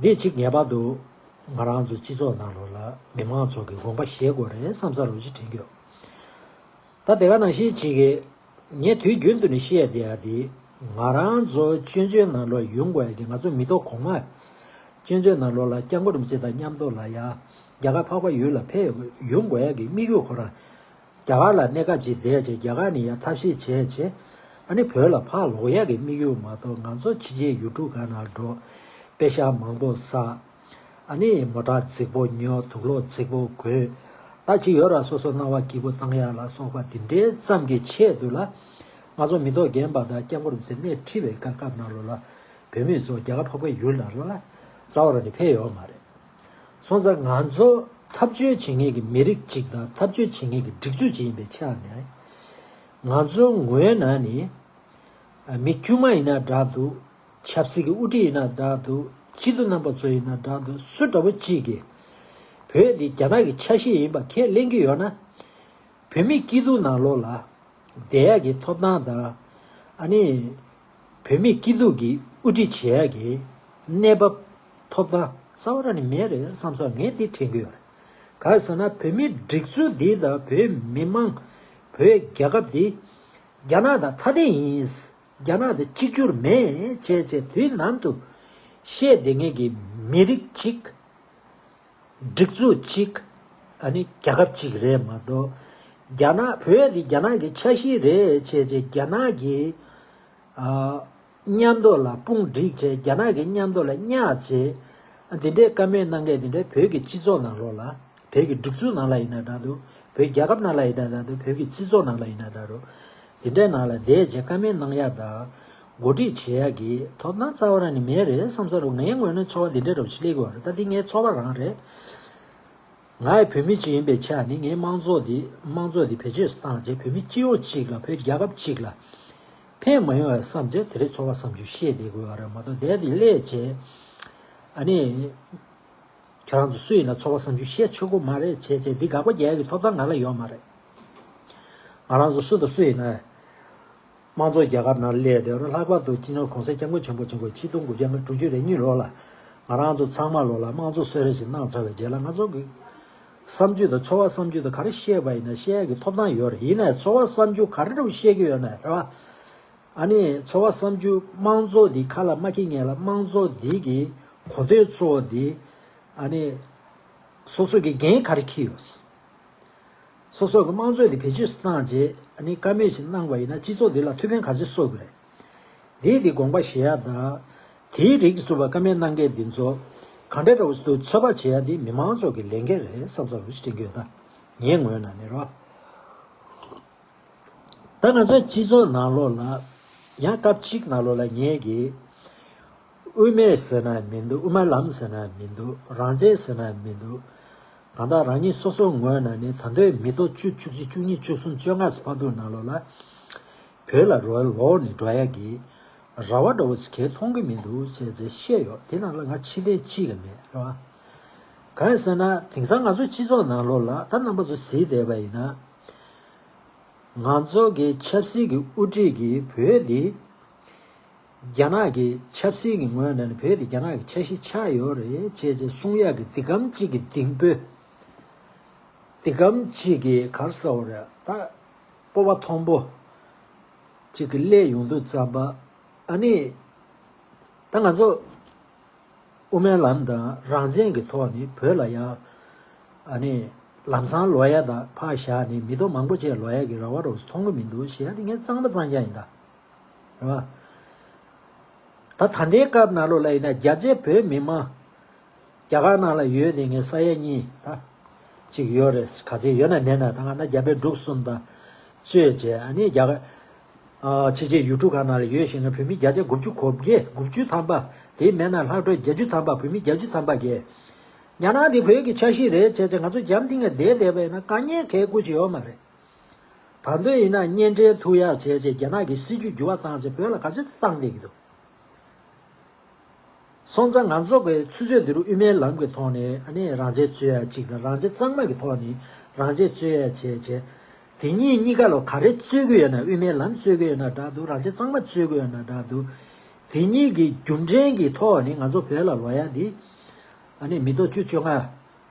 འདི་གཅིག་ངེས་པར་དུ་ང་རང་ཚོ་སྤྱི་ཚོགས་ནང་ལོགས་ལ་མི་མང་ཚོ་གི་དགོངས་པ་བཞེས་དགོས་རེད་བསམ་ས་རུ་ཅིག་དྲན་གྱི་ཡོད། ད་དེ་ག་ནང་བཞིན་ཅིག་གི་ངས་དུས་རྒྱུན་དུ་ནས་བཤད་བསྡད་ཡ་དེ། ང་རང་ཚོ་སྤྱི་ཚོགས་ནང་ལོགས་ཡོང་དགོས་ཡ་གི་ང་ཚོ་མི་ཐོག་གོང་མ་སྤྱི་ཚོགས་ནང་ལོགས་ལ་སྐྱབས་མགོན་རིན་པོ་ཆེ་དང་མཉམ་དུ་ལ་ཡ་རྒྱ་གར་འཕགས་པ་ཡུལ་ལ་ཕེབས་ཡོང་དགོས་ཡ་གི་དམིགས་ཡུལ་ཁོ་རང་རྒྱ་གར་ལ་གནས་སྐབས་ཅིག་བསྡད་བྱས་རྒྱ་གར་ནས་ཡ་ཐབས་ཤེས་བྱས་བྱས་ཨ་ནི་བོད་ལ་ཕར་ལོག་ཡ་གི་དམིགས་ཡུལ་མ་གཏོགས། ང་ཚོ་ཕྱི་རྒྱལ་ཡུལ་གྲུ་ག་ནང་འགྲོ། པེ་ཤག་མང་པོ་བསགས། ཨ་ནི་མོ་ཊ་རྫིག་པོ་ཉོ། དུག་ལོག་རྫིག་པོ་གོན། ད་ཅི་ཡོད་ར་སོ་སོ་སྣང་བ་སྐྱིད་པོ་བཏང་ཡ་ལ་སོགས་པ་འདི་འདྲའི་ཙམ་གྱི་ཆེད་དུ་ལ། ང་ཚོ་མི་ཐོག་རྒན་པ་དང་སྐྱབས་མགོན་རིན་པོ་ཆེ་སྣེ་ཁྲིད་པའི་སྐབས་སྐབས་ནང་ལོགས་ལ་བོད་མི་ཚོ་རྒྱ་གར་འཕགས་པའི་ཡུལ་ནང་ལོགས་ལ་རྩ་བ་རང་ནས་ཕེབས་ཡོད་མ་རེད། སོང་ཙང་ང་ཚོ་འཐབ་རྩོད་བྱེད་མཁན་གྱི་མི་རིགས་གཅིག་དང་འཐབ་རྩོད་བྱེད་མཁན་གྱི་སྒྲིག་འཛུགས་གཅིག་ཡིན་པའི་ཆ་ནས། ང་ཚོ་ངོས་ནས་ནི། མི་དཀྱུས་མ་ཡིན་ན་འདྲ་འདུག་ཆབ་སྲིད་ཀྱི་དབུ་ཁྲིད་ཡིན་ན་འདྲ་འདུག་སྤྱི་འཐུས་རྣམ་པ་ཚོ་ཡིན་ན་འདྲ་འདུག་སུ་འདྲ་པོ་གཅིག་གིས་བོད་འདི་རྒྱ་ནག་གི་ཆ་ཤས་ཡིན་པ་ཁས་ལེན་གྱི་ཡོད་ན། བོད་མིའི་སྐྱིད་སྡུག་ནང་ལོགས་ལ་བསྡད་ཡག་གི་ཐོབ་ཐང་དང་། ཨ་ནི་བོད་མིའི་སྐྱིད་སྡུག་གི་དབུ་ཁྲིད་བྱེད་ཡག་གི་གནས་བབ་ཐོབ་ཐང་རྩ་བ་རང་ནས་མེད་རེད་བསམ་ས་ངས་འདི་དྲན་གྱི་ཡོད་རེད། ག་རེ་ཟེར་ན་བོད་མིའི་སྒྲིག་འཛུགས་འདི་དང་བོད་མི་མང་བོད་རྒྱལ་ཁབ་འདི་རྒྱ་ནག་དང་ཐ་དད་ཡིན། རྒྱ་ནག་དང་གཅིག་གྱུར་མེད་བྱས་བྱས་དུས་ནམ་དུ་བཤད་བསྡད་མཁན་གྱི་མི་རིགས་གཅིག་སྒྲིག་འཛུགས་གཅིག་ཨ་ནི་རྒྱལ་ཁབ་གཅིག་རེད་མ་གཏོགས། རྒྱ་ནག་བོད་འདི་རྒྱ་ནག་གི་ཆ་ཤས་རེད་བྱས་བྱས་རྒྱ་ནག་གི་ཨ་མཉམ་དུ་ལ་དཔུང་བསྒྲིགས་བྱས་རྒྱ་ནག་གི་མཉམ་དུ་ལ་བསྙགས་བྱས། འདི་འདྲའི་བཀའ་མོལ་གནང་མཁན་འདི་འདྲའི་བོད་ཀྱི་སྤྱི་ཚོགས་ནང་ལོགས་ལ། བོད་ཀྱི་སྒྲིག་འཛུགས་ནང་ལ་ཡིན་ན་འདྲ་འདུག་བོད་རྒྱལ་ཁབ་ནང་ལ་ཡིན་ན་འདྲ་འདུག་བོད་ཀྱི་སྤྱི་ཚོགས་ནང་ལ་ཡིན་ན་འདྲ་འདུག་འདི་འདྲའི་ནང་ལ་བསྡད་བྱས་བཀའ་མོལ་གནང་ཡག་དང་། འགོ་ཁྲིད་བྱེད་ཡག་གི་ཐོབ་ཐང་རྩ་བ་རང་ནས་མེད་རེད་བསམ་ས་རུ་ངའི་ངོས་ནས་ཚོར་བ་འདི་འདྲ་རུ་ཞིག་སླེབས་ཀྱི་ཡོད་རེད། ད་འདི་ངའི་ཚོར་བ་རང་རེད། ང་ཡི་བོད་མི་གཅིག་ཡིན་པའི་ཆ་ནས་ངའི་དམངས་གཙོ་འདི་དམངས་གཙོ་འདི་བེད་སྤྱོད་བཏང་བྱས་བོད་མི་སྤྱི་ཡོངས་གཅིག་ལ་བོད་རྒྱལ་ཁབ་གཅིག་ལ་ཕན་མ་ཡོང་བ་བསམ་བྱས་དེ་རིང་ཚོར་བ་བསམ་རྒྱུ་བཤད་བསྡད་དགོས་པ་རེད་མ་གཏོགས། དེ་འདི་སླེབས་བྱས་ཨ་ནི། ཁྱེད་རང་ཚོ་སུ་ཡིན་ན་ཚོར་བ་བསམ་རྒྱུ་བཤད་ཆོག་གི་མ་རེད་བྱས་བྱས་འདི་དགག་པ་རྒྱག་ཡག་གི་ཐོབ་ཐང་ང་ལ་ཡོད་མ་རེད། ང་རང་ཚོ་སུ་དང་སུ་ཡིན་ན། དམངས་གཙོ་རྒྱལ་ཁབ་ནང་སླེབས་དེ་རུ་ལྷག་པར་དུ་སྤྱི་ནོར་གོང་ས་སྐྱབས་མགོན་ཆེན་པོ་མཆོག་གིས་ཆིག་སྟོང་དགུ་བརྒྱ་དྲུག་ཅུ་རེ་གཉིས་ལོ་ལ་ང་རང་ཚོ་ཚང་མ་ལོ་ལ་དམངས་གཙོ་གསོལ་རས་ཤིག་གནང་ཚར་བའི་རྗེས་ལ་ང་ཚོ་གི་བསམ་ཚུལ་དང་ཚོར་བ་བསམ་ཚུལ་དང་ག་རེ་བཤད་པ་ཡིན་ན་བཤད་ཡག་གི་ཐོབ་ཐང་ཡོད་རེད། ཡིན་ནའི་ཚོར་བ་བསམ་ཚུལ་ག་རེ་འདྲ་བོ་བཤད་ཀྱི་ཡོད་ན་རེད་བ། ཨ་ནི་ཚོར་བ་བསམ་ཚུལ་དམངས་གཙོ་འདི་ཁ་ལ་མ་འཁྱེར་སྔོན་ལ་དམངས་གཙོ་འདི་གི་གོ་དོན་གཙོ་བོ་འདི་ཨ་ནི་སོ་སོ་གི་འགན་ག་རེ་འཁྱེར་ཡོད། སོ་སོ་གི་དམངས་གཙོ་དེ་བེད་སྤྱོད་བཏང་རྗེས་ཨ་ནི་བཀའ་མོལ་ཞིག་གནང་བ་ཡིན་ན་སྤྱི་ཚོགས་འདི་ལ་ཐུགས་ཕན་ག་ཚོད་གསོས་ཀྱི་རེད། དེའི་དེ་དགོངས་པ་བཞེས་ཡ་དང་། དེའི་རིགས་སུ་བཀའ་མོལ་གནང་མཁན་འདི་ཚོ་ག་འདྲ་འདྲ་བོ་ཞིག་ཏུ་ཚོད་དཔག་བྱེད་ཡ་དེ་མི་མང་ཚོ་གི་ལས་འགན་རེད་བསམ་བསམ་རུ་ཞིག་དྲན་གྱི་ཡོད་ད། ངའི་ངོས་ནས་ནི་རོ། ད་ང་ཚོའི་སྤྱི་ཚོགས་ནང་ལོགས་ལ་ཡང་སྐབས་གཅིག་ནང་ལོགས་ལ་ངས་ཀྱིས་དབུ་མེད་ཟེར་ན་མི་འདུག་དབུ་མ་ལམ་ཟེར་ན་མི་འདུག་རང་བཙན་ཟེར་ན་མི་འདུག་གང་ལྟར་རང་ཉིད་སོ་སོའི་ངོས་ནས་ནི་ད་ལྟའི་མི་ཐོག་བཅུ་བཅུ་གཅིག་བཅུ་གཉིས་བཅུ་གསུམ་བཅོ་ལྔ་ཙམ་བར་དུ་ནང་ལོགས་ལ་བོད་ལ་རོལ་ལོག་ནས་འགྲོ་ཡ་གི་ར་བ་འདྲ་བོ་ཅིག་གས་མཐོང་གི་མི་འདུག་ཅེས་ཅེས་བཤད་ཡོད། དེ་ནང་ལ་ང་ཕྱི་ལན་གཅིག་གི་མེད་རེད་བ། གང་ཡིན་ཟེར་ན་དེང་སང་ང་ཚོའི་སྤྱི་ཚོགས་ནང་ལོགས་ལ་ད་རྣམ་པ་ཚོ་གཟིགས་བསྡད་པ་ཡིན་ན། ང་ཚོ་གི་ཆབ་སྲིད་ཀྱི་དབུ་ཁྲིད་ཀྱིས་བོད་འདི་རྒྱ་ནག་གི་ཆབ་སྲིད་ཀྱི་ངོས་ནས་ནི་བོད་འདི་རྒྱ་ནག་གི་ཆ་ཤས་ཆགས་ཡོད་རེད་ཅེས་ཅེས་གསུང་ཡག་གི་འདི་གམ་གཅིག་གི་གདེང་སྤོས། འདི་གམ་གཅིག་གི་ག་རེ་ཟེར་དགོས་རེད་ད། སྤོབས་པ་མཐོན་པོ་གཅིག་གི་སླེབས་ཡོང་དུས་ཙམ་པ་ཨ་ནི། ད་ང་ཚོ་དབུ་མའི་ལམ་དང་རང་བཙན་གྱི་ཐོག་ནས་བོད་ལ་ཡ། ཨ་ནི། ལམ་སང་ལོག་ཡ་དང་ཕར་བཞག་ནས་མི་ཐོག་མང་པོ་ཅིག་ལོག་ཡ་གི་ར་བ་རོགས་མཐོང་གི་མི་འདུག་ཞེས་ཡ་དེ་ངས་གཙང་མ་གཙང་རྐྱང་ཡིན་ད། རེད་བ། ད་ད་ལྟའི་སྐབས་ནང་ལོགས་ལ་ཡིན་ན་རྒྱ་ཆེ་བོད་མི་མང་། རྒྱ་གར་ནང་ལ་ཡོད་དེ་ངའི་ས་ཡ་གཉིས་ད། གཅིག་ཡོད་རེད་ག་ཚད་ཡོད་ན་མེད་ན་ད་ང་ན་རྒྱ་བལ་འབྲུག་གསུམ་དང་། གཙོས་བྱས་ཨ་ནི་རྒྱ་གར། ཨ་ཕྱི་རྒྱལ་ཡུལ་གྲུ་ཁག་ནང་ལ་ཡོད་བཞིན་ན་བོད་མི་བརྒྱ་ཆ་དགུ་བཅུ་གོ་བརྒྱད་དགུ་བཅུ་ཐམ་པ། དེ་མེད་ན་ལྷག་འཕྲོ་བརྒྱད་ཅུ་ཐམ་པ་བོད་མི་བརྒྱད་ཅུ་ཐམ་པ་གས། རྒྱ་ནག་འདི་བོད་ཀྱི་ཆ་ཤས་རེད་བྱས་བྱས་ང་ཚོ་རྒྱབ་མཐིང་ངེ་བསྡད་བསྡད་པ་ཡིན་ན་དཀའ་ངལ་གས་སྐུ་ཅི་ཡོད་མ་རེད། ད་དུང་ཡིན་ན་གཉེན་འཕྲད་ཐུབ་ཡག་བྱས་བྱས་རྒྱ་ནག་གི་སྲིད་ཇུས་འགྱུར་བ་བཏང་བྱས་བོད་ལ་ག་ཚོད་བཏང་བསྡད་ཀྱི་འདུག་སོང་ཙང་ང་ཚོ་གི་ཆུ་ཚོད་འདི་རུ་དབུ་མའི་ལམ་གྱི་ཐོག་ནས་ཨ་ནི་རང་བཙན་རྩོད་ཡ་གཅིག་དང་རང་བཙན་གཙང་མ་གི་ཐོག་ནས་རང་བཙན་རྩོད་ཡ་བྱས་བྱས། དེ་གཉིས་གཉིས་ཀ་ལ་ག་རེ་རྩོད་ཀྱི་ཡོད་ན་དབུ་མའི་ལམ་རྩོད་ཀྱི་ཡོད་ན་འདྲ་འདུག་རང་བཙན་གཙང་མ་རྩོད་ཀྱི་ཡོད་ན་འདྲ་འདུག་དེ་གཉིས་ཀྱི་རྒྱུ་མཚན་གྱི་ཐོག་ནས་ང་ཚོ་བོད་ལ་ལོག་ཡ་འདི་ཨ་ནི་མི་ཐོག་བཅུ་བཅོ་ལྔ་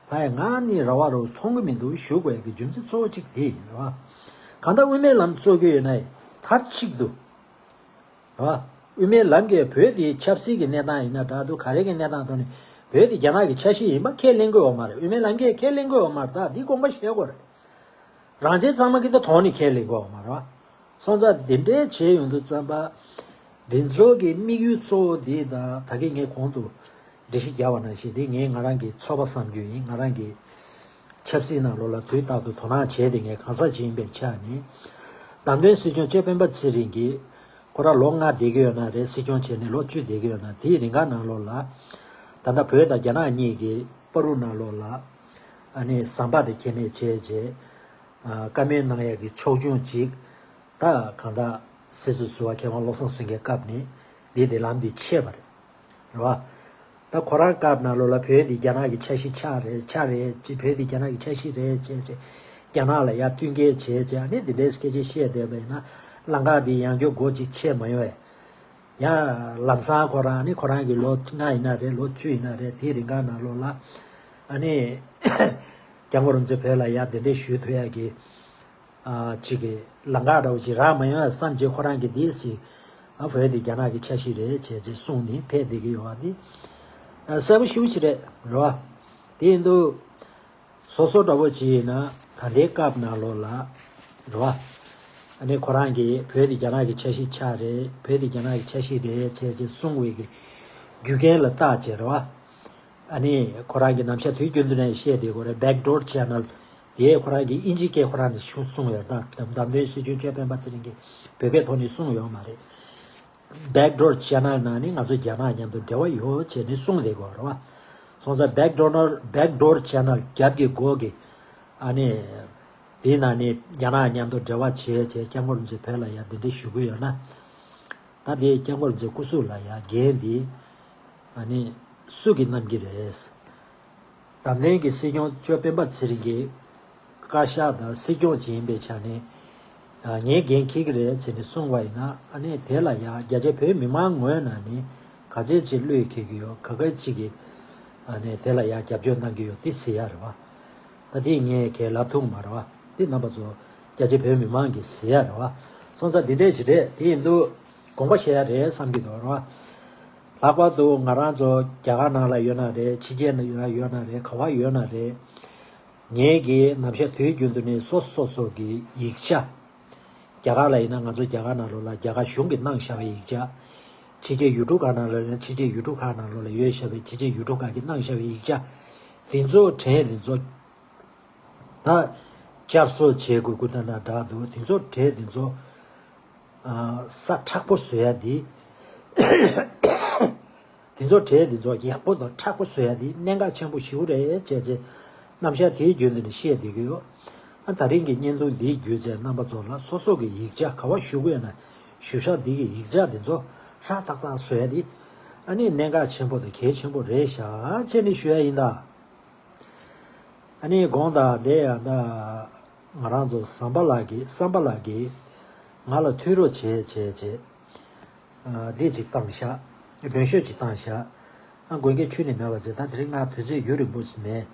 ལྷག་ཡ་ང་ནི་ར་བ་རུ་མཐོང་གི་མི་འདུག་ཞུ་དགོས་ཡ་གི་རྒྱུ་མཚན་གཙོ་བོ་གཅིག་དེ་ཡིན་རེད་བ། གང་ལྟར་དབུ་མའི་ལམ་རྩོད་ཀྱི་ཡོད་ན་མཐར་གཅིག་ཏུ། རེད་བ། དབུ་མའི་ལམ་གྱིས་བོད་དེའི་ཆབ་སྲིད་ཀྱི་གནས་སྟངས་ཡིན་ན་འདྲ་འདུག་ག་རེ་གི་གནས་སྟངས་ཐོག་ནས་བོད་དེ་རྒྱ་ནག་གི་ཆ་ཤས་ཡིན་པ་ཁས་ལེན་གྱི་ཡོད་མ་རེད། དབུ་མའི་ལམ་གྱིས་ཁས་ལེན་གྱི་ཡོད་མ་རེད། ད་འདི་དགོངས་པ་བཞེས་དགོས་རེད། རང་བཙན་གཙང་མ་གི་ད་དོན་ནི་ཁས་ལེན་གྱི་ཡོད་མ་རེད་བ། སོང་ཙང་འདི་འདྲའི་བྱས་ཡོང་དུས་ཙམ་པ། འདི་ཚོ་གི་དམིགས་ཡུལ་གཙོ་བོ་འདི་དང་ད་གིན་ངས་གོང་དུ་འགྲེལ་བཤད་བརྒྱབ་པ་ནང་བཞིན་འདི་ངས་ང་རང་གི་ཚོད་དཔག་བསམ་རྒྱུ་ཡིན། ང་རང་གི་ཆབ་སྲིད་ནང་ལོགས་ལ་དུས་རྟག་ཏུ་དོ་སྣང་བྱས་ཏེ་ངས་གང་ཟག་ཅིག་ཡིན་པའི་ཆ་ནས། བདམས་ཐོན་སྲིད་སྐྱོང་ལྕམ་སྤེན་པ་ཚེ་རིང་གིས་ཁོ་རང་ལོ་ལྔ་བསྡད་ཀྱི་ཡོད་ན་རེད། སྲིད་སྐྱོང་བྱས་ནས་ལོ་བཅུ་བསྡད་ཀྱི་ཡོད་ན་དེའི་རིང་ག་ནང་ལོགས་ལ། ད་ལྟ་བོད་དང་རྒྱ་ནག་གཉིས་ཀྱི་བར་དུ་ནང་ལོགས་ལ། ཨ་ནི་ཟམ་པ་དེ་ཁྱད་མེད་བྱས་རྗེས། ཨ་བཀའ་མོལ་གནང་ཡག་གི་ཕྱོགས་ལྗོངས་ཅིག་ད་གང་ལྟར་སྲིད་ཟུར་ཟུར་པ་མཁས་དབང་བློ་བཟང་སེང་གེའི་སྐབས་ནས་འདི་དེ་ལམ་འདི་ཆད་པ་རེད། རེད་བ། ད་ཁོ་རང་སྐབས་ནང་ལོགས་ལ་བོད་འདི་རྒྱ་ནག་གི་ཆ་ཤས་ཆགས་རེད་ཆགས་རེད་ཅེས་བོད་འདི་རྒྱ་ནག་གི་ཆ་ཤས་རེད་ཅེས་ཅེས་རྒྱ་ནག་ལ་ཡར་བསྟུན་མཁས་བྱས་བྱས་ཨ་ནི་འདི་འདྲའི་སྐད་ཆ་བཤད་བསྡད་པ་ཡིན་ན་ལམ་ཁ་འདི་ཡང་བསྐྱར་སྒོ་གཅིག་ཕྱེ་མ་ཡོང་བས། ཡང་ལམ་སང་ཁོ་རང་ཨ་ནི་ཁོ་རང་གི་ལོ་ལྔ་ཡིན་ན་རེད་ལོ་བཅུ་ཡིན་ན་རེད་དེའི་རིང་ག་ནང་ལོགས་ལ་ཨ་ནི་སྐྱབས་མགོན་རིན་པོ་ཆེ་བོད་ལ་ཡར་གདན་འདྲེན་ཞུ་ཐུབ་ཡག་གི་ཨ་ཅིག་གི་ལམ་ཁ་འདྲ་བོ་ཅིག་རག་མ་ཡོང་ཡ་བསམ་རྗེས་ཁོ་རང་གིས་འདི་ཞིག་ཨ་བོད་འདི་རྒྱ་ནག་གི་ཆ་ཤས་རེད་བྱས་རྗེས་གསུངས་ནས་ཕེབས་བསྡད་ཀྱི་ཡོད་པ་འདི་ཨ་གསལ་པོ་ཞེ་པོ་ཅིག་རེད་རེད་བ། དེ་ཡིན་དུས་སོ་སོ་འདྲ་བོ་ཅིག་ཡིན་ན་ད་ལྟའི་སྐབས་ནང་ལོགས་ལ་རེད་བ། ཨ་ནི་ཁོ་རང་གིས་བོད་འདི་རྒྱ་ནག་གི་ཆ་ཤས་ཆགས་རེད་བོད་འདི་རྒྱ་ནག་གི་ཆ་ཤས་རེད་བྱས་རྗེས་གསུངས་པའི་གི་རྒྱུ་རྐྱེན་ལ་བརྟག་བྱས་རེད་བ། ཨ་ནི་ཁོ་རང་གིས་ནམ་ཞག་དུས་རྒྱུན་དུ་ནས་བཤད་བསྡད་ཀྱི་ཡོད་རེད། Backdoor Channel། དེ་ཁོ་རང་གིས་དབྱིན་ཇི་སྐད་ཁོ་རང་ནས་ཞུ་གསུངས་ཡོད་རེད་ད། བདམས་ཐོན་སྲིད་སྐྱོང་ལྕམ་སྤེན་པ་ཚེ་རིང་གིས་བོད་སྐད་ཐོག་ནས་གསུངས་ཡོད་མ་རེད། Backdoor Channel ནང་ནས་ང་ཚོ་རྒྱ་ནག་མཉམ་དུ་འབྲེལ་བ་ཡོད་བྱས་ནས་གསུངས་བསྡད་ཀྱི་ཡོད་རེད་བ། སོང་ཙང་Backdoor Backdoor Channel རྒྱབ་ཀྱི་སྒོ་གི་ཨ་ནི་དེའི་ནང་ནས་རྒྱ་ནག་མཉམ་དུ་འབྲེལ་བ་བྱས་བྱས་སྐྱབས་མགོན་རིན་པོ་ཆེ་བོད་ལ་ཡར་གདན་འདྲེན་ཞུ་གི་ཡོད་ན། ད་དེ་སྐྱབས་མགོན་རིན་པོ་ཆེ་སྐུ་གཟུགས་ལ་ཡ་འགན་འདི་ཨ་ནི་སུ་གིས་བསྣམས་ཀྱི་རེད། འཛམ་གླིང་གི་སྲིད་སྐྱོང་ལྕམ་སྤེན་པ་ཚེ་རིང་གི་བཀའ་ཤག་དང་སྲིད་སྐྱོང་ཅིག་ཡིན་པའི་ཆ་ནས་ཨ་ངས་འགན་འཁྱེར་གྱི་རེད་ཟེར་ནས་གསུངས་པ་ཡིན་ན་ཨ་ནི་དེ་ལ་ཡ་རྒྱ་ཆེ་བོད་མི་མང་ངོས་ནས་ནི་ག་ཚད་ཅིག་བློས་འཁེལ་གྱི་ཡོད་ག་ག་ཅིག་གིས་ཨ་ནི་དེ་ལ་ཡ་རྒྱབ་སྐྱོར་གནང་གི་ཡོད་དེ་ཟེར་ཡ་རེད་བ། ད་དེ་ངས་གས་ལབ་ཐུབ་མ་རེད་བ། དེ་རྣམ་པ་ཚོ་རྒྱ་ཆེ་བོད་མི་མང་གིས་ཟེར་ཡ་རེད་བ། སོང་ཙང་འདི་འདྲས་ཞིག་རེད། དེ་ཡིན་དུས་དགོངས་པ་བཞེས་ཡ་རེད་བསམ་གྱི་འདུག་རེད་བ། ལྷག་པར་དུ་ང་རང་ཚོ་རྒྱ་གར་ནང་ལ་ཡོད་ན་རེད། ཕྱི་རྒྱལ་ནང་ཡོད་ན་ཡོད་ན་རེད། ག་བ་ཡོད་ན་རེད། ངས་ཀྱིས་ནམ་ཞག་དུས་རྒྱུན་དུ་ནས་སོ་སོ་སོ་གི་ཡིག་ཆ། རྒྱ་གར་ལ་ཡིན་ན་ང་ཚོ་རྒྱ་གར་ནང་ལོགས་ལ་རྒྱ་གར་གཞུང་གིས་གནང་བཞག་པའི་ཡིག་ཆ། ཕྱི་རྒྱལ་ཡུལ་གྲུ་ཁག་ནང་ལོགས་ལ་ཕྱི་རྒྱལ་ཡུལ་གྲུ་ཁག་ནང་ལོགས་ལ་ཡོད་བཞག་པའི་ཕྱི་རྒྱལ་ཡུལ་གྲུ་ཁག་གིས་གནང་བཞག་པའི་ཡིག་ཆ། དེ་ཚོ་གྲས་དེ་ཚོ། ད། བསྐྱར་གསོ་བྱེད་དགོས་ཀྱི་འདུག་ན་འདྲ་འདུག་དེ་ཚོ་གྲས་དེ་ཚོ། ས་མཁྲེགས་པོ་བཟོ་ཡ་དེ། དེ་ཚོ་གྲས་དེ་ཚོ་ཡག་པོ་དང་མཁྲེགས་པོ་བཟོ་ཡ་དེ་གནད་འགག་ཆེན་པོ་ཞེ་པོ་རེད་བྱས་རྗེས། རྣམ་གཞག་དེའི་རྒྱུན་དུ་ནས་བཤད་བསྡད་ཀྱི་ཡོད། ཨ་ད་རིང་གི་བརྙན་ཐུང་འདིའི་བརྒྱུད་བྱས་རྣམ་པ་ཚོ་ལ་སོ་སོ་གི་ཡིག་ཆ་ག་བ་ཞུ་དགོས་ན་ཞུ་ཤག་འདི་གི་ཡིག་ཆ་དེ་ཚོ་ཧྲ་ཏག་ཏག་བཟོ་ཡ་དེ། ཨ་ནི་གནད་འགག་ཆེན་པོ་དང་གལ་ཆེན་པོ་རེད་ཤག་བྱས་ནས་ཞུ་ཡ་ཡིན་ད། ཨ་ནི་དགོངས་དག་དེ་ཡང་ད། ང་རང་ཚོ་བསམ་པ་ལགས་ཀྱིས་བསམ་པ་ལགས་ཀྱིས་ང་ལ་མཐུན་རོགས་བྱེད་བྱེད་བྱེད། ཨ་འདི་ཅིག་བཏང་ཤག་མགྲོན་ཤོག་ཅིག་བཏང་ཤག་ཨ་དགོན་སྐྱེལ་ཁྱོན་ནས་མེད་པ་བྱས། ད་དེ་རིང་ང་དུས་ཚོད་ཡུན་རིང་པོ་ཞིག་མེད།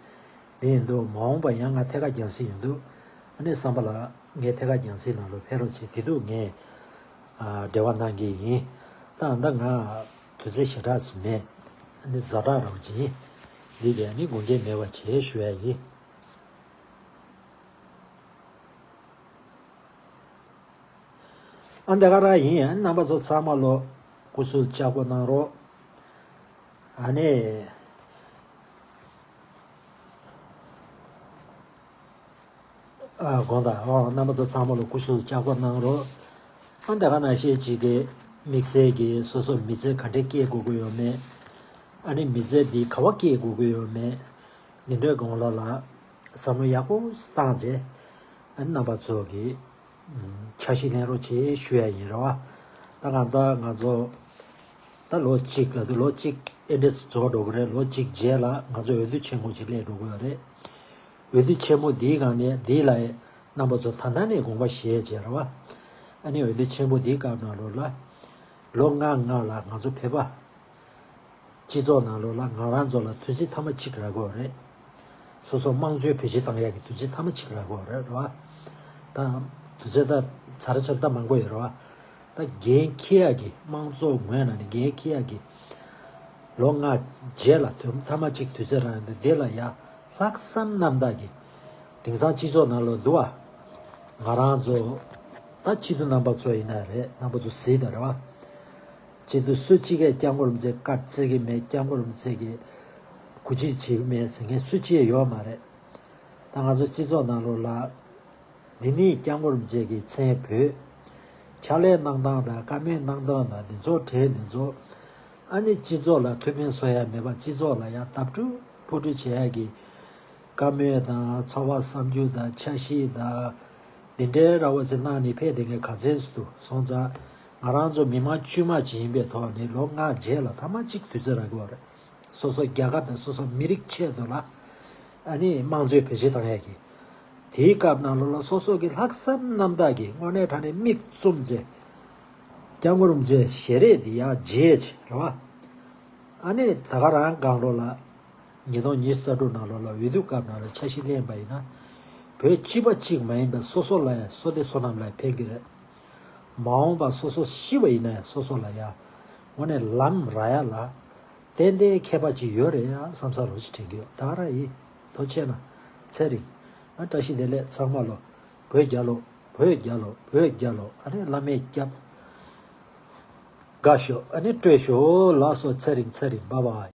དེ་ཡིན་དུས་མ་འོངས་པ་ཡང་ང་ཐད་ཀར་རྒྱང་སྲིང་ཡོང་དུས། ཨ་ནི་བསམ་པ་ལགས་ངའི་ཐད་ཀར་རྒྱང་སྲིང་ནང་ལ་ཕེབས་རོགས་བྱེད། དེ་དུས་ངས་ཨ་འབྲེལ་བ་གནང་གི་ཡིན། ད་ད་ང་དུས་ཚོད་ཞེ་དྲག་ཅིག་མེད། ཨ་ནི་ཛ་དྲག་རང་ཅིག་ཡིན། འདི་གས་ནི་དགོངས་འགལ་མེད་པ་བྱེད་ཞུ་ཡ་ཡིན། ཨ་འདི་ག་རང་ཡིན། ཨ་རྣམ་པ་ཚོ་ཚང་མ་ལོ་སྐུ་གཟུགས་ལྕགས་པོ་གནང་རོགས། ཨ་ནི། ཨ་དགོངས་དག་ཨོ་རྣམ་པ་ཚོ་ཚང་མ་ལོ་སྐུ་གཟུགས་ལྕགས་པོ་གནང་རོགས། ཨ་འདི་ག་ནང་བཞིན་ཅིག་གི་དམིགས་བསལ་གྱི་སོ་སོ་མི་ཚེ་ག་འདྲས་སྐྱེལ་དགོས་ཀྱི་ཡོད་མེད། ཨ་ནི་མི་ཚེ་འདི་ག་བ་སྐྱེལ་དགོས་ཀྱི་ཡོད་མེད། འདི་འདྲའི་སྒང་ལ་ལ་བསམ་བློ་ཡག་པོ་བཏང་རྗེས། ཨ་ནི་རྣམ་པ་ཚོ་གི་འཆར་གཞི་ལེན་རོགས་བྱེད་ཞུ་ཡ་ཡིན་རེད་བ། ད་གང་ལྟར་ང་ཚོ་ད་ལོ་གཅིག་ལ་དུ་ལོ་གཅིག་ཨེ་འདྲས་རྫོགས་འགྲོ་གི་རེད། ལོ་གཅིག་རྗེས་ལ་ང་ཚོ་འོས་བསྡུ་ཆེན་མོ་ཅིག་སླེབས་འགྲོ་གི་ཡོད་རེད། འོས་བསྡུ་ཆེན་མོ་འདིའི་སྒང་ནས་འདི་ལ་རྣམ་པ་ཚོ་ད་ལྟ་ནས་དགོངས་པ་བཞེས་བྱས་རེད་བ། ཨ་ནི་འོས་བསྡུ་ཆེན་པོ་འདིའི་སྐབས་ནང་ལོགས་ལ་ལོ་ལྔ་ལྔ་ལ་ང་ཚོ་བོད་པ། སྤྱི་ཚོགས་ནང་ལོགས་ལ་ང་རང་ཚོ་ལ་དུས་ཚོད་མཐའ་མ་གཅིག་རག་གི་ཡོད་རེད། སོ་སོ་དམངས་གཙོའི་བེད་སྤྱོད་བཏང་ཡག་གི་དུས་ཚོད་མཐའ་མ་གཅིག་རག་གི་ཡོད་རེད་རེད་བ། ད་དུས་ཚོད་ད་ཚར་ཚོད་ད་མང་པོ་ཡོད་རེད་བ། ད་འགན་འཁྱེར་ཡག་གི་དམངས་གཙོ་ངོས་ནས་ནི་འགན་འཁྱེར་ཡག་གི་ལོ་ལྔ་རྗེས་ལ་དུས་མཐའ་མ་གཅིག་དུས་ཚོད་རག་ཡོང་དུས་འདི་ལ་ཡ་ལྷག་བསམ་རྣམ་དག་གི་དེང་སང་སྤྱི་ཚོགས་ནང་ལོགས་འདུག་བ། ང་རང་ཚོ་ད་སྤྱི་འཐུས་རྣམ་པ་ཚོ་ཡིན་ན་རེད། རྣམ་པ་ཚོ་གཟིགས་དང་རེད་བ། སྤྱི་འཐུས་སུ་གཅིག་གིས་སྐྱབས་མགོན་རིན་པོ་ཆེ་བཀའ་བརྩི་གི་མེད། སྐྱབས་མགོན་རིན་པོ་ཆེ་གིས་གུས་བརྩི་བྱེད་ཀྱི་མེད་ཟེར་མཁན་སུ་གཅིག་ཡོད་མ་རེད། ད་ང་ཚོ་སྤྱི་ཚོགས་ནང་ལོགས་ལ་འདི་ནི་སྐྱབས་མགོན་རིན་པོ་ཆེ་གི་མཚན་འབོད། ཕྱག་ལས་གནང་སྟངས་དང་བཀའ་མོལ་གནང་སྟངས་དང་འདི་ཚོ་གྲས་འདི་ཚོ། ཨ་ནི་སྤྱི་ཚོགས་ལ་ཐུགས་ཕན་གསོ་ཡ་མེད་པ། སྤྱི་ཚོགས་ལ་ཡང་དྭགས་ཕྲུག་ཕུ་ཕྲུག་བྱེད་ཡ་གི་བཀའ་མོལ་དང་ཚོར་བ་བསམ་རྒྱུ་དང་འཆར་གཞི་དང་། འདི་འདྲའི་ར་བ་ཚེ་གནང་ནས་ཕེབས་བསྡད་མཁན་ག་ཚད་ཅིག་འདུག་སོང་ཙང་། ང་རང་ཚོ་མི་མང་དཀྱུས་མ་ཅིག་ཡིན་པའི་ཐོག་ནས་ལོ་ལྔ་རྗེས་ལ་ཐ་མ་གཅིག་དུས་ཚོད་རག་གི་ཡོད་རེད། སོ་སོ་རྒྱལ་ཁབ་དང་སོ་སོ་མི་རིགས་ཆེད་དུ་ལ། ཨ་ནི་དམངས་གཙོའི་བེད་སྤྱོད་བཏང་ཡས་ཀྱི། དེའི་སྐབས་ནང་ལོགས་ལ་སོ་སོ་གི་ལྷག་བསམ་རྣམ་དག་གིས་དངོས་གནས་དྲང་གནས་མིག་བཙུམས་བྱས། སྐྱབས་མགོན་རིན་པོ་ཆེའི་ཞལ་རས་དེ་ཡར་མཇལ་བྱས་རེད་བ། ཨ་ནི་ད་ག་རང་སྒང་ལོགས་ལ། ཉིས་སྟོང་ཉི་ཤུ་རྩ་དྲུག་ནང་ལོགས་ལ་འོས་བསྡུ་སྐབས་ནང་ལ་འཆར་གཞི་ལེན་པ་ཡིན་ན། བོད་སྤྱི་པ་གཅིག་མ་ཡིན་པའི་སོ་སོ་ལ་ཡང་བསོད་བདེ་བསོད་ནམས་ལ་ཕན་གྱི་རེད། མ་འོངས་པ་སོ་སོ་ཤི་བ་ཡིན་ན་ཡང་སོ་སོ་ལ་ཡང་དངོས་གནས་ལམ་རག་ཡ་ལ་ཏན་ཏན་ཁྱད་པར་ཅིག་ཡོད་རེད་ཡ་བསམ་ས་རོ་ཞིག་དྲན་གྱི་ཡོད། ད་ག་རང་ཡིན། ཐུགས་རྗེ་ཆེ་གནང་། ཚེ་རིང་། ཨ་བཀྲ་ཤིས་བདེ་ལེགས་ཚང་མ་ལོ། བོད་རྒྱལ་ལོ། བོད་རྒྱལ་ལོ། བོད་རྒྱལ་ལོ། ཨ་ནི་བླ་མས་སྐྱབས། དགའ་ཤོག་ཨ་ནི་སྤྲོ་ཤོག་ལགས་སོ། ཚེ་རིང་། ཚེ་རིང་། བྷ་བྷའི།